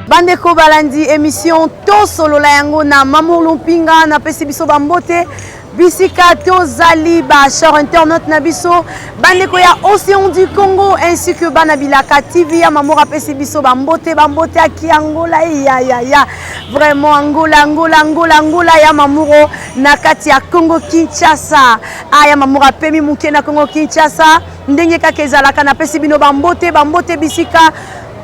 Bandeko balandi émission Tosolola yango na Mamour Lumpinga, napesi biso bambote bisika tozali, ba chers internautes na biso, bandeko ya Océan du Congo ainsi que bana Bilaka TV. Ya Mamour apesi biso bambote, bambote aki Angola, ya ya ya, vraiment Angola, Angola, Angola, Angola. Ya Mamour na kati ya Congo Kinshasa, aya Mamour apemi moke na Congo Kinshasa, ndenge kaka ezalaka. Napesi bino bambote, bambote bisika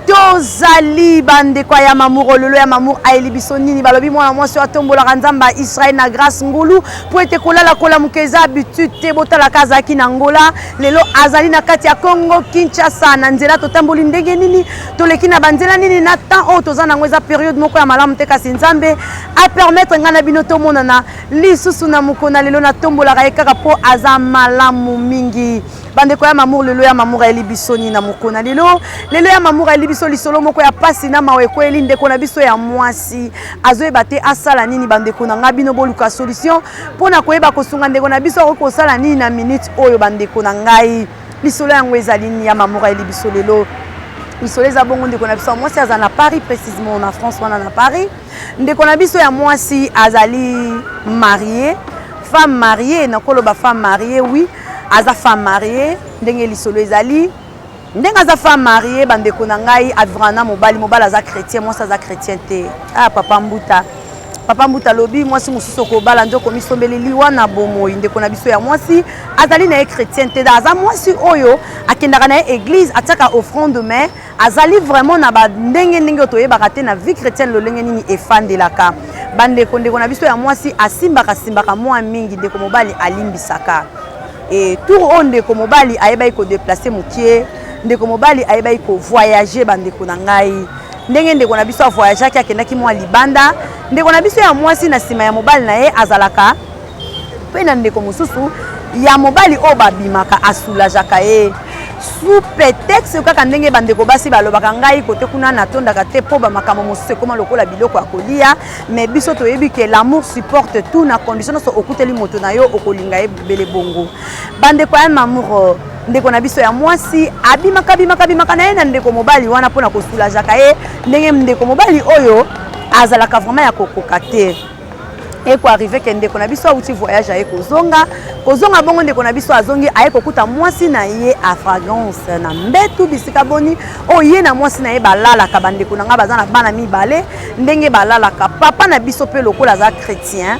tozali, bandeko ya Mamour. Lelo ya Mamour ayeli biso nini? Balobi mwana mwasi oyo atombolaka Nzambe ya Israel na Grâce Ngulu, mpo ete kolala kolamuka eza habitude te. Botalaka, azalaki na Ngola, lelo azali na kati ya Congo Kinshasa. Na nzela totamboli ndenge nini, toleki na banzela nini? Na temps oyo toza nango, eza période moko ya malamu te, kasi Nzambe apermettre ngai na bino tomonana lisusu na mokona lelo. Natombolaka ye kaka mpo aza malamu mingi. Bandeko ya Mamour, lelo ya Mamour ayeli biso nini na mokona lelo? Lelo ya Mamour ayeli biso lisolo moko ya pasi na mawa ekweyeli ndeko na biso ya mwasi. Azoyeba te asala nini. Bandeko na ngai, bino boluka solution mpona koyeba kosunga ndeko na biso. Akoki kosala nini na minute oyo? Bandeko na ngai, lisolo yango ezali nini? Ya Mamour ayeli biso lelo lisolo eza bongo: ndeko na biso ya mwasi aza na Paris, précisement na France wana na Paris. Ndeko na biso ya mwasi azali marié, femme mariée. Nakoloba femme mariée, oui, aza femme mariée. Ndenge lisolo ezali, ndenge aza femme mariée, bandeko na ngai, avivra na mobali. Mobali aza chrétien, mwasi aza chrétien te. Ah, papa Mbuta, papa Mbuta alobi mwasi mosusu okobala nde okomisombeli liwa na bomoi. Ndeko na biso ya mwasi azali na ye chrétien te. Aza mwasi oyo akendaka na ye église, atiaka offrande, mais azali vraiment na bandenge ndenge oyo toyebaka te na vie chrétienne lolenge nini efandelaka. Bandeko, ndeko na biso ya mwasi asimbaka simbaka mwa mingi, ndeko mobali alimbisaka. E tour oyo ndeko mobali ayebaki kodéplacer mokie, ndeko mobali ayebaki kovoyager. Bandeko na ngai, ndenge ndeko na biso avoyageaki, akendaki mwa libanda, ndeko na biso ya mwasi na nsima ya mobali na ye azalaka mpe na ndeko mosusu ya mobali oyo babimaka, asoulageaka ye sous prétexte kaka ndenge bandeko basi balobaka: "Ngai kote kuna natondaka te", mpo bamakambo mosusu ekóma lokola biloko ya kolia. Mais biso toyebi ke l'amour supporte tout, na condition nyonso okuteli moto na yo, okolinga ye bele bongo. Bandeko ya Mamour, ndeko na biso ya mwasi abimaka bimaka bimaka na ye na ndeko mobali wana mpona kosoulageaka ye, ndenge ndeko mobali oyo azalaka vraiment ya kokoka te. Ekoarriver ke ndeko na biso awuti voyage, aye kozonga. Kozonga bongo, ndeko na biso azongi, aye kokuta mwasi na ye a fragrance na mbetu, bisika boni oyo ye na mwasi na ye balalaka. Bandeko na ngai, baza na bana mibale. Ndenge balalaka, papa na biso mpe lokola aza chrétien,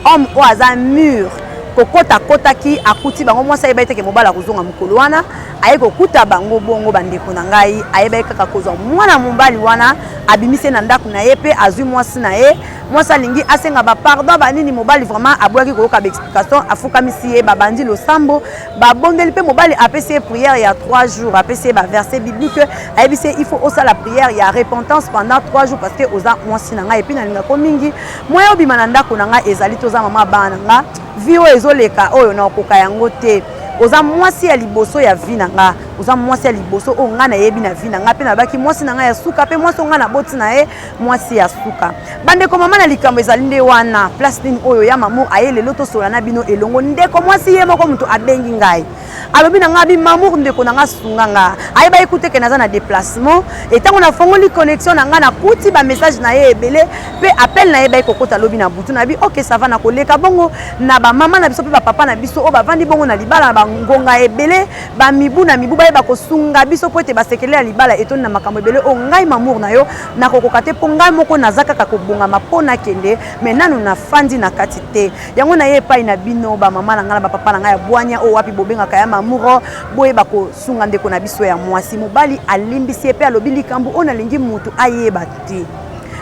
homme oyo aza mûr, kokota akotaki, akuti bango. Mwasi ayebaki teke mobali akozonga mokolo wana. Aye kokuta bango bongo. Bandeko na ngai, ayebaki kaka kozwa mwana mobali wana, abimisi ye na ndako na ye mpe azwi mwasi na ye. Mwasi alingi asenga bapardon, banini, mobali vraiment aboyaki koyoka baexplication. Afukamisi ye, babandi losambo, babondeli mpe mobali apesi ye prière ya 3 jours, apesi ye baverset biblique, ayebisi ye: "Il faut osala prière ya repentance pendant 3 jours, parce que oza mwasi na ngai et puis nalingako mingi. Moya obima na ndako na ngai ezali toza mama bana na nga. Vie oyo ezoleka oyo, nakokoka yango te. Oza mwasi ya liboso ya vie na nga, oza mwasi ya liboso oyo ngai nayebi na vie na nga, mpe nabaki mwasi na ngai ya suka, mpe mwasi oyo ngai naboti na ye, mwasi ya suka." Bandeko, mama na likambo ezali nde wana. Place nini oyo ya Mamour aye lelo tosola na bino elongo? Ndeko mwasi ye moko moto abengi ngai, alobi na ngai: "Bi Mamour, ndeko na nga, sunga nga." Ayeba ekuti ke naza na déplacement. Etango nafongoli connexion na ngai, nakuti bamessage na ye ebele mpe appel na ye bai kokota lobi na butu. Nabi: "Ok, ça va." Nakoleka bongo na bamama na biso mpe bapapa na biso oyo bavandi bongo na libala na bangonga ebele, bamibu na mibu, bayeba kosunga biso, mpo ete basekele ya libala etondi na makambo ebele oyo ngai Mamour na yo nakokoka te, mpo ngai moko naza kaka kobongama mpo nakende, mais nanu nafandi na kati te. Yango na ye epai na bino, bamama na ngai na bapapa na ngai ya bwanya oyo wapi bobengaka ya Mamour, boyeba kosunga ndeko na biso ya mwasi. Mobali alimbisi ye mpe alobi likambo oyo nalingi motu ayeba te.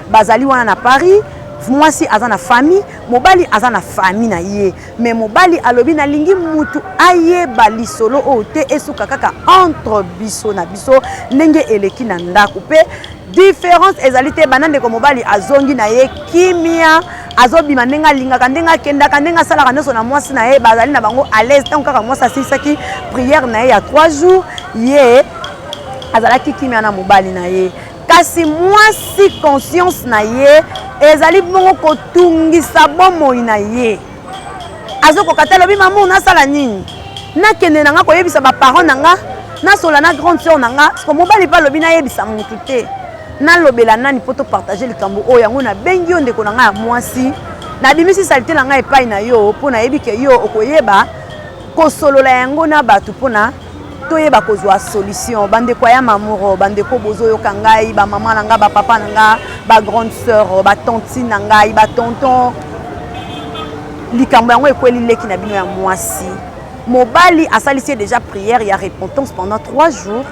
Bazali wana na Paris, mwasi aza na famille, mobali aza na famille na ye, mais mobali alobi: "Nalingi mutu ayeba lisolo oyo te, esuka kaka entre biso na biso." Ndenge eleki na ndako mpe différence ezali te. Banda ndeko mobali azongi na ye kimia, azobima ndenge alingaka, ndenge akendaka, ndenge asalaka nyonso na mwasi na ye, bazali na bango à l'aise. Ntango kaka mwasi asilisaki prière na ye ya 3 jours, ye azalaki kimia na mobali na ye. Kasi mwasi, conscience na ye ezali bongo kotungisa bomoi na ye, azokoka te. Alobi: "Mamour, nasala nini? Nakende na nga koyebisa baparent na nga, nasola na grande sœur na nga?" Parce mobali mpe alobi nayebisa motu te. Nalobela nani mpo topartage likambo oyo? Yango nabengi yo, ndeko na ngai ya mwasi. Nabimisi saleté na ngai epai na yo mpo nayebi ke yo okoyeba kosolola yango na bato mpona toyeba kozwa solution. Bandeko ya Mamuro, bandeko bozoyoka ngai, bamama na ngai, bapapa na ngai, bagrande sœur, batantine na ngai, batonton, likambo yango ekweli leki na bino ya mwasi. Mobali asalisi ye déjà prière ya repentance pendant 3 jours.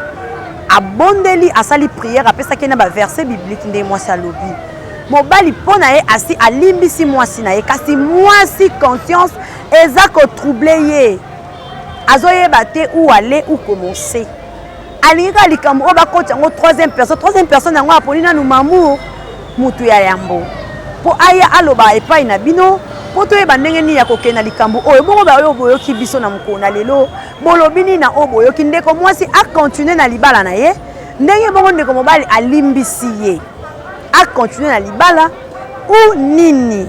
Abondeli, asali prière, apesaki ye na baverset biblique. Nde mwasi alobi mobali mpo na ye asi alimbisi mwasi na ye, kasi mwasi conscience eza kotroubler ye, azoyeba te où aller, où commencer. Alingi kaka likambo oyo bakoti yango troisième personne. Troisième personne yango aponi nanu Mamour, mutu ya yambo, mpo aya aloba epai na bino mpo toyeba ndenge nini ya kokende na likambo oyo. Bongo baoyo boyoki biso na mokolo na lelo, bolobi nini na oyo boyoki? Ndeko mwasi acontinuer na libala na ye ndenge bongo ndeko mobali alimbisi ye, acontinuer na libala ou nini?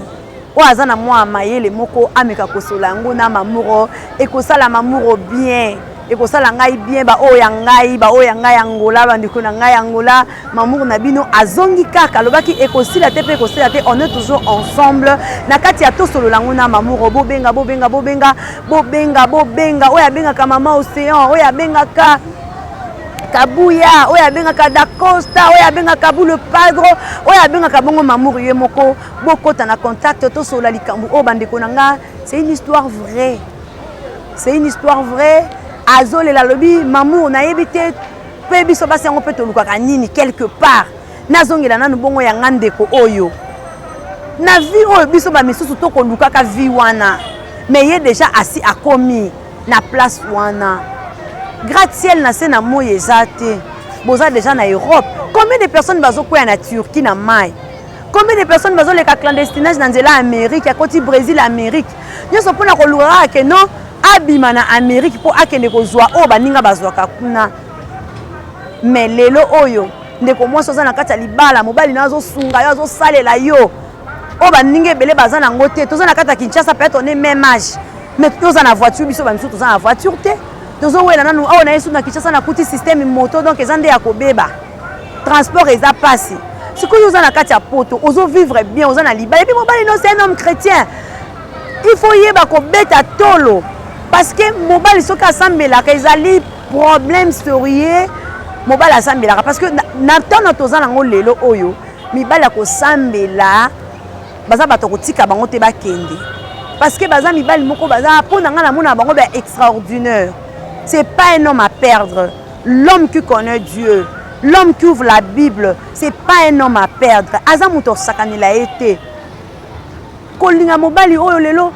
Oyo aza na mwa mayele moko, ameka kosola yango na Mamuro. Ekosala Mamuro bien, ekosala ngai bien. Baoyo ya ngai, baoyo ya ngai ya Ngola, bandeko na ngai ya Ngola, Mamour na bino azongi kaka. Alobaki ekosila te mpe ekosila te. On est toujours ensemble na kati ya Tosolola yango na Mamour. Bobenga, bobenga, bobenga, bobenga, bobenga. Oyo abengaka Mama Océan, oyo abengaka Kabuya, oyo abengaka Dacosta, oyo abengaka Boule Padre, oyo abengaka bongo Mamour ye moko, bokota na contact, tosolola likambo oyo. Bandeko na nga, c'est une histoire vraie, c'est une histoire vraie. Azolela, alobi: "Mamour, nayebi te mpe biso basi yango mpe tolukaka nini quelque part." Nazongela nanu bongo ya nga ndeko oyo na vie oyo biso bamisusu tokolukaka vie wana, mais ye déjà asi akomi na place wana. Gratte-ciel na se na moi eza te. Boza déjà na Europe. Combien de personnes bazokwea na Turquie na mai? Combien de personnes bazoleka clandestinage na nzela ya Amérique, akoti Brésil, Amérique nyonso, mpona koluka kaka ke non, abima na Amérique mpo akende kozwa oyo baninga bazwaka kuna? Mais lelo oyo, ndeko mwasi, oza na kati ya libala, mobali na azosunga yo, azosalela yo oyo baninga ebele baza nango te. Toza na kati ya Kinshasa, peut-être on est même âge, mais toza na voiture. Biso bamisusu toza na voiture te, tozowela nanu awa na ye. Su na Kinshasa nakuti système moto, donc eza nde ya kobeba, transport eza mpasi. Sikoyo oza na kati ya Poto, ozovivre bien, oza na libala, et puis mobali no c'est un homme chrétien. Il faut yeba kobeta tolo, parce que mobali soki asambelaka, ezali problème sérieux. Mobali asambelaka, parce que na ntango toza nango lelo oyo, mibali ya kosambela baza bato kotika bango te bakende, parce que baza mibali moko baza, mpo na ngai namona bango ba extraordinaire. C'est pas un homme à perdre. L'homme qui connaît Dieu, l'homme qui ouvre la Bible, c'est pas un homme à perdre. Aza moto osakanela ye te. Kolinga mobali oyo lelo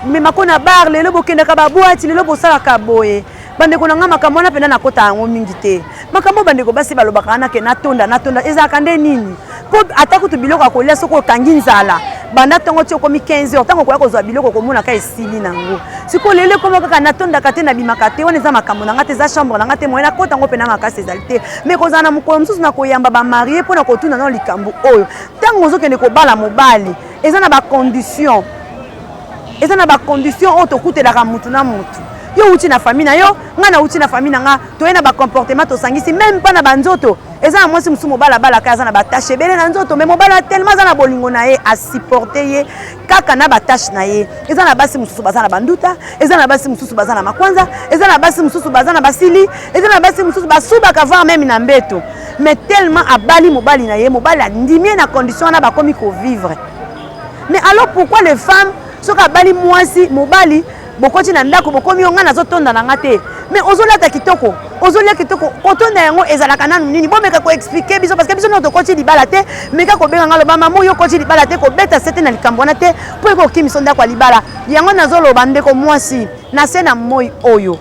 amemako na bar, lelo bokendaka baboîte, lelo bosalaka boye. Bandeko na ngai, makambo wana mpenza nakota yango mingi te. Makambo bandeko basi balobaka wana ke natonda, natonda, ezalaka nde nini? Mpo ata kutu biloko ya kolia, soki okangi nzala banda ntongo ti okomi 15 heures, ntango okoya kozwa biloko, okomonaka esili nango. Sikoyo lelo ekoma kaka natondaka te, nabimaka te. Wana eza makambo na nga te, eza chambre na nga te. Moye nakota yango mpena makasi ezali te. Mais kozala na mokolo mosusu na koyamba bamariés mpona kotuna nano likambo oyo: ntango ozokende kobala mobali, eza na bacondition, eza na bacondition oyo tokutelaka mutu na mutu. Yo wuti na famille na yo, ngai nauti na famille na nga, toye na bacomportement, tosangisi même mpa na banzoto. Eza na mwasi mosusu, mobali abalaka, aza na bataches ebele na nzoto, mais mobali tellement aza na bolingo na ye, asupporte ye kaka na bataches na ye. Eza na basi mosusu baza na banduta, eza na basi mosusu baza na makwanza, eza na basi mosusu baza na basili, eza na basi mosusu basubaka voire même na mbeto, mais tellement abali mobali na ye, mobali andimi ye na condition wana, bakomi kovivre. Mais alors pourquoi les femmes, soki abali mwasi, mobali, bokoti na ndako, bokomi yo: "Ngai nazotonda na nga te"? Mais ozolata kitoko, ozolia kitoko, kotonda yango ezalaka nanu nini? Bomeka koexpliquer biso, parce que biso nano tokoti libala te. Meka kobenga nga, loba: "Mama, oyo okoti libala te, kobeta se te na likambo wana te, mpo ekokimiso ndako ya libala." Yango nazoloba, ndeko mwasi, na se na moi oyo,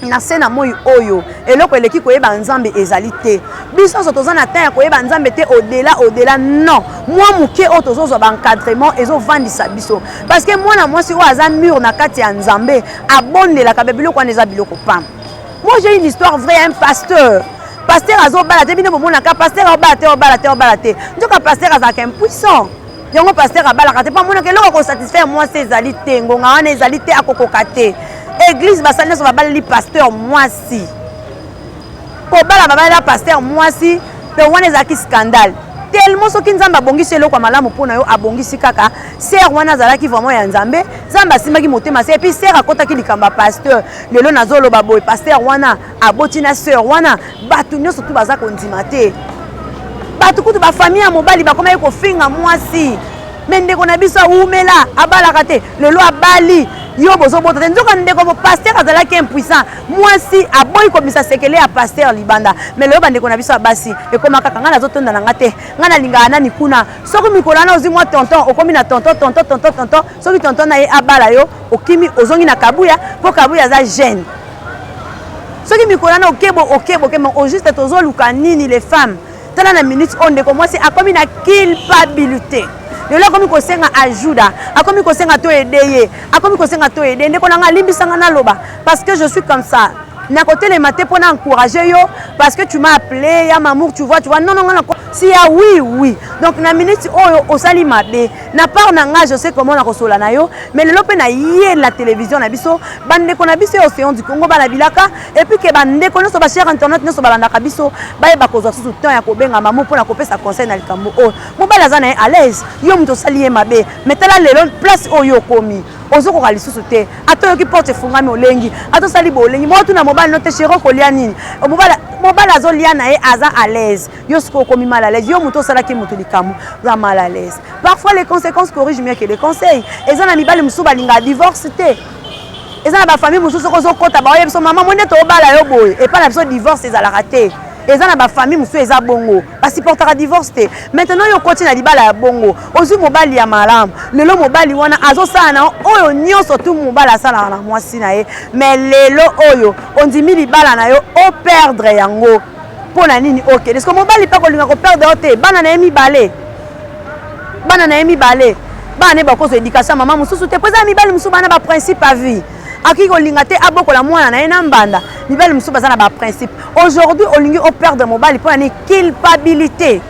na se na moi oyo, eloko eleki koyeba Nzambe ezali te. Biso nyonso toza na temps ya koyeba Nzambe te au-delà, au-delà, non. Mwa moke oyo tozozwa baencadrement ezovandisa biso, parce que mwana mwasi oyo aza mûr na kati ya Nzambe, abondelaka, be biloko wana eza biloko pamba. Moi, j'ai une histoire vraie. Un pasteur, pasteur azobala te. Bino bomonaka pasteur obala te, obala te, obala te. Nzoka pasteur azalaka impuissant. Yango pasteur abalaka te, mpo amonaka eloko akosatisfaire mwasi ezali te. Ngonga wana ezali te, akokoka te. Église basali nyonso babaleli pasteur mwasi, kobala babalela pasteur mwasi. Donc wana ezalaki scandale tellement. Soki Nzambe abongisi eloko ya malamu mpo na yo, abongisi kaka. Sœur wana azalaki vraiment ya Nzambe. Nzambe asimbaki motema se, et puis sœur akɔtaki likambo ya pasteur. Lelo nazoloba boye, pasteur wana aboti na sœur wana. Bato nyonso tu baza kondima te. Bato kutu, bafamille ya mobali bakomaki kofinga mwasi. Me ndeko na biso awumela abalaka te, lelo abali. Yo bozobota te. Nzoka ndeko pasteur azalaki impuissant, mwasi aboyi kobimisa sekele ya pasteur libanda. Me lelo bandeko na biso ya basi ekóma kaka: ngai nazotonda na nga te, ngai nalingaka nani kuna. Soki mikolo wana ozwi mwa tonton, okomi na tonton, tonton, tonton, tonton. Soki tonton na ye abala yo, okimi, ozongi na Kabuya, mpo Kabuya aza jeune. Soki mikolo wana okebo, okebo, okebo. Au juste tozoluka nini, les femmes? Tala na minute oyo, ndeko mwasi akomi na culpabilité. Lelo akomi kosenga ajuda, akomi kosenga to aider ye, akomi kosenga to aider. Ndeko na nga, alimbisanga naloba, parce que je suis comme ça. Nakotelema te mpo na encourager yo parce que tu m'as appelé ya Mamour, tu vois, tu vois. Non, non, nga si ya oui. Donc na minute oyo osali mabe na part na nga, je sais comment nakosola na yo. Mais lelo mpe na ye na télévision na biso, bandeko na biso ya Océan du Congo, bana bilaka, et puis ke bandeko nyonso, bachers internautes nyonso balandaka biso, bayeba kozwa susu temps ya kobenga Mamour mpona kopesa conseil na likambo oyo. Mobali aza na ye à l'aise, yo moto osali ye mabe. Mais tala lelo place oyo okomi, ozokoka lisusu te. Ata oyoki porte efungami, olengi. Ata osali bolengi moko, tuna mobali no te: "Chéri, kolia nini?" Mobali azolia na ye, aza à l'aise. Yo sikoyo okomi mal à l'aise. Yo moto osalaki moto likambo, oza mal à l'aise. Parfois les conséquences corrigent mieux que les conseils. Eza na mibali mosusu balingaka divorce te. Eza na bafamille mosusu, soki ozokɔta, baoyebi biso: "Mama, mo nde toobala yo boye, epai na biso divorce ezalaka te." Eza na bafamille mosusu eza bongo, basupportaka divorce te. Maintenant yo okoti na libala ya bongo, ozwi mobali ya malamu. Lelo mobali wana azosala na oyo nyonso tu mobali asalaka na mwasi na ye. Mais lelo oyo ondimi libala na yo, operdre yango mpo na nini? Okende ce que mobali mpe kolinga koperdre yo te. Bana na ye mibale, bana na ye mibale, bana ne bakozwa éducation ya mama mosusu te, mpo eza mibali mosusu bana baprincipe à vie. Akoki kolinga te abokola mwana na ye na mbanda. Mibali mosusu baza na baprincipe. Aujourd'hui olingi operdre mobali mpo na nini? Culpabilité.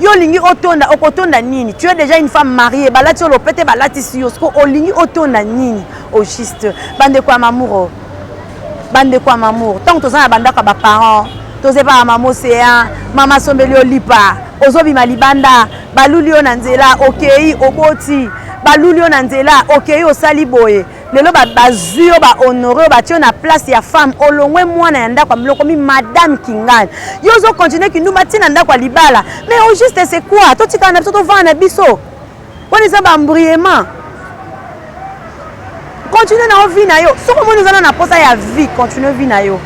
Yo olingi otonda, okotonda nini? Tu es déjà une femme mariée, balati yo lopete, balatisi yo. Siko olingi otonda nini au juste? Bandeko ya Mamour, bandeko ya Mamour, ntango toza na bandako ya baparent, toza epa ya mama Océan, mama asombeli yo lipa, ozobima libanda, baluli yo na nzela, okei oboti, baluli yo na nzela, okei osali boye. Lelo bazwi yo, bahonorer yo, batie yo na place ya femme. Olongwe mwana ya ndako ya biloko mi madame Kingani. Yo ozocontinuer kindumba ntina ndako ya libala. Mais au juste c'est quoi? Totikala na biso, tovanda na biso. Wana eza baembriement. Continue na yo vie na yo. Soki omoni oza na posa ya vie, continue vie na yo.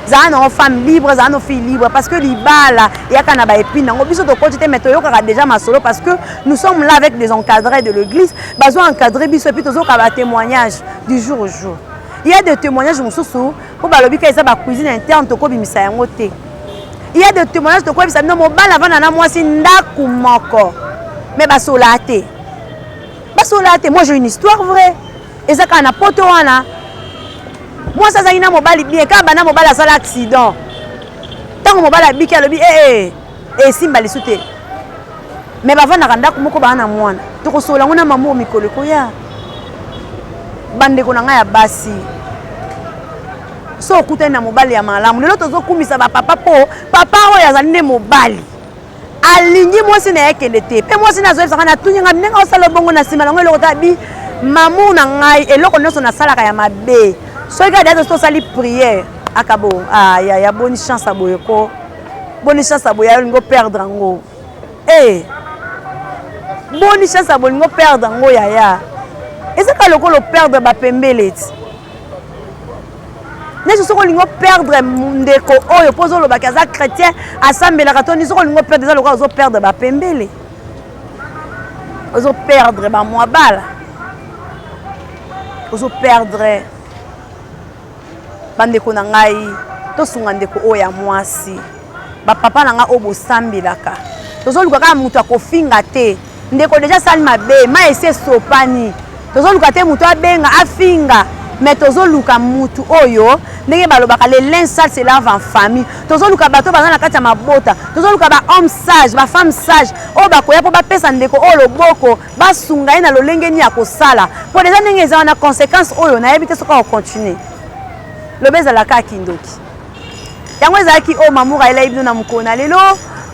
Zala nango femme libre, zala no fille libre, parce que libala eyaka na baépine yango. Biso tokoti te, mais toyokaka déjà masolo, parce que nous sommes là avec des encadrés de l'église, bazo encadrer biso, et puis tozoyoka batémoignage du jour au jour. Il y a des témoignages mosusu mpo balobi ka eza bacuisine interne, tokobimisa yango te. Il y a des témoignages tokoyebisa bino: mobali avanda na mwasi ndako moko, mais basolaa te, basolaa te. Moi, j'ai une histoire vraie. Eza kaka na poto wana. Mwasi azalaki na mobali bien kaka banda mobali asala accident. Ntango mobali abiki, alobi ee esimba lisu te. Me bavandaka ndako moko, baa na mwana. Tokosola yango na Mamour mikolo ekoya. Bandeko na ngai ya basi, so okutani na mobali ya malamu, lelo tozokumisa bapapa, mpo papa oyo azali nde mobali alingi mwasi na ye ekende te. Mpe mwasi nazoyebisaka, natuni ngai ndenge osala bongo na nsima nango eloko ta bi. Mamour na ngai, eloko nyonso nasalaka ya mabe, soki kaka deja tosali prière akabo. Ah, ya, ya boni chance aboye ko, boni chance aboye, olingi operdre yango e, boni chance abolingi operdre yango. Yaya, eza kaka lokola operdre bapembele ti neti soki olingi operdre ndeko oyo mpo ozolobaki aza chrétien, asambelaka to nini. Soki olingi operdre, eza lokola ozoperdre bapembele, ozoperdre bamwa bala, ozoperdre. Bandeko na ngai, tosunga ndeko oyo ya mwasi. Bapapa na ngai oyo bosambelaka, tozoluka kaka moto akofinga te. Ndeko déjà asali mabe, mai esi esopani. Tozoluka te moto abenga afinga, mais tozoluka mutu oyo, ndenge balobaka, le linge sale se lave en famille. Tozoluka bato baza na kati ya mabota. Tozoluka bahomme sage, bafemme sage oyo bakoya mpo bapesa ndeko oyo loboko, basunga ye na lolenge nini ya kosala, mpo déjà ndenge eza wana, conséquence oyo nayebi te soki akocontinuer. Lobi ezalaka kindoki. Yango ezalaki oyo Mamour ayelai bino na mokolo na lelo.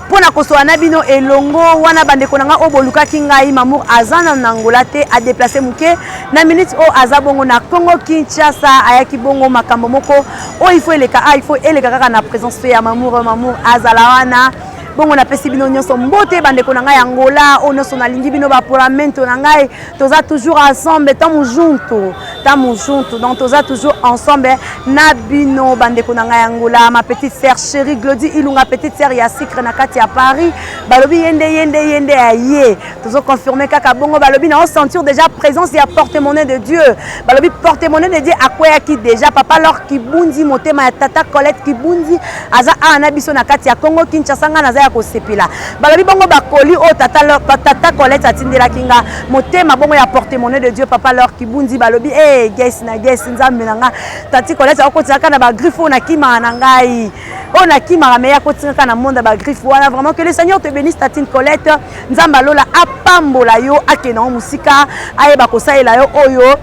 Mpo na kosola na bino elongo wana, bandeko na ngai oyo bolukaki ngai, Mamour aza na Angola te, adéplacer moke na minute oyo aza bongo na Congo Kinshasa. Ayaki bongo makambo moko oyo il faut eleka, il faut eleka kaka na présence ya Mamour. Mamour azala wana bongo. Napesi bino nyonso mbote, bandeko na ngai ya Angola oyo nyonso nalingi bino, bapolamento na ngai. Toza toujours ensemble, tamo junto, tamo junto. Donc toza toujours ensemble na bino, bandeko na ngai ya Angola. Ma petite sœur chérie Glody Ilunga, petite sœur ya Sucre na kati ya Paris, balobi ye nde, ye nde, ye nde ya ye. Tozoconfirme kaka bongo. Balobi na osentir déjà présence ya porte-monnaie de Dieu. Balobi porte-monnaie de Dieu akweyaki déjà. Papa Lor Kibundi, motema ya tata Colette Kibundi, aza awa na biso na kati ya Congo Kinshasa. Nga naza ya kosepela. Balobi bongo bakoli oyo tata Colette atindelaki nga, motema bongo ya porte-monnaie de Dieu, papa Lor Kibundi. Balobi e gesi na gesi, Nzambe na nga, tati Colette akokotisaka na bagriffe oyo nakimaka na ngai, oyo nakimaka, me akotisaka na monde ya bagriffe wana. Vraiment, que le Seigneur te bénisse, tatine Colette. Nzambe alola apambola yo, akende yango mosika, ayeba kosalela yo oyo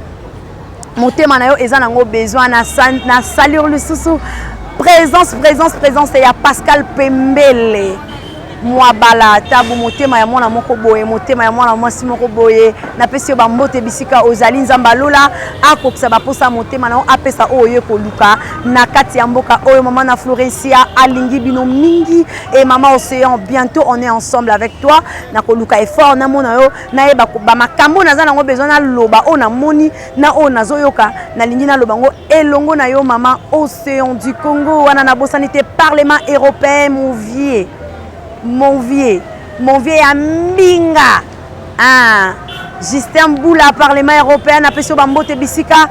motema na yo eza nango besoin. Na saluer lisusu présence, présence, présence ya Pascal Pembele Mwabala Tabu, motema ya mwana moko boye, motema ya mwana mwasi moko boye. Napesi yo bambote bisika ozali. Nzambe alola akokisa baposa ya motema na yo, apesa oyo oye koluka na kati ya mboka oyo. Mama na Florencia alingi bino mingi. Et mama Océan, bientôt on est ensemble avec toi. Nakoluka effort, namona yo, nayeba bamakambo naza nango besoin naloba, oyo namoni na oyo nazoyoka, nalingi naloba yango elongo na yo, mama Océan du Congo. Wana nabosani te Parlement européen, mon vieux, mon vieux, mon vieux ya mbinga, ah, Justin Bula, Parlement européen, napesi yo bambote bisika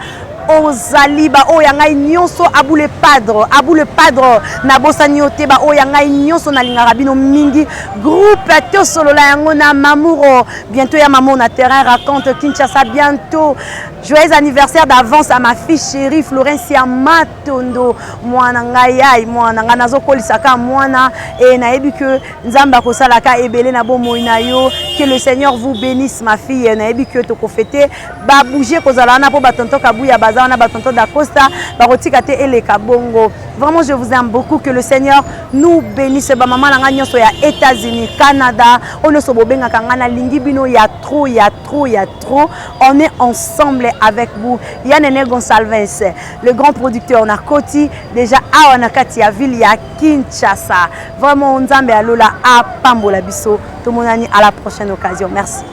ozali. Baoyo ya ngai nyonso, Abu le Padre, Abu le Padre, nabosani yo te. Baoyo ya ngai nyonso, nalingaka bino mingi. Groupe Tosolola yango na Mamouro, bientôt ya Mamour na terrain raconte Kinshasa bientôt. Joyeux anniversaire d'avance à ma fille chérie Florencia Matondo, mwana ngai, ai mwana ngai, nazokolisaka mwana e nayebi ke Nzambe akosalaka ebele na bomoi na yo. Que le Seigneur vous bénisse, ma fille. Nayebi ke tokofêter, babougie kozala wana mpo batonton Kabuya baza wana, batonton Dacosta bakotika te eleka bongo. Vraiment, je vous aime beaucoup, que le Seigneur nous bénisse. Bamama na ngai nyonso ya États-Unis, Canada, oyo nyonso bobengaka ngai, nalingi bino ya trop, ya trop, ya trop. On est ensemble avec vous. Ya Nene Gonsalves, le grand producteur, na koti déjà awa na kati ya ville ya Kinshasa. Vraiment, Nzambe alola apambola biso. Tomonani à la prochaine occasion. Merci.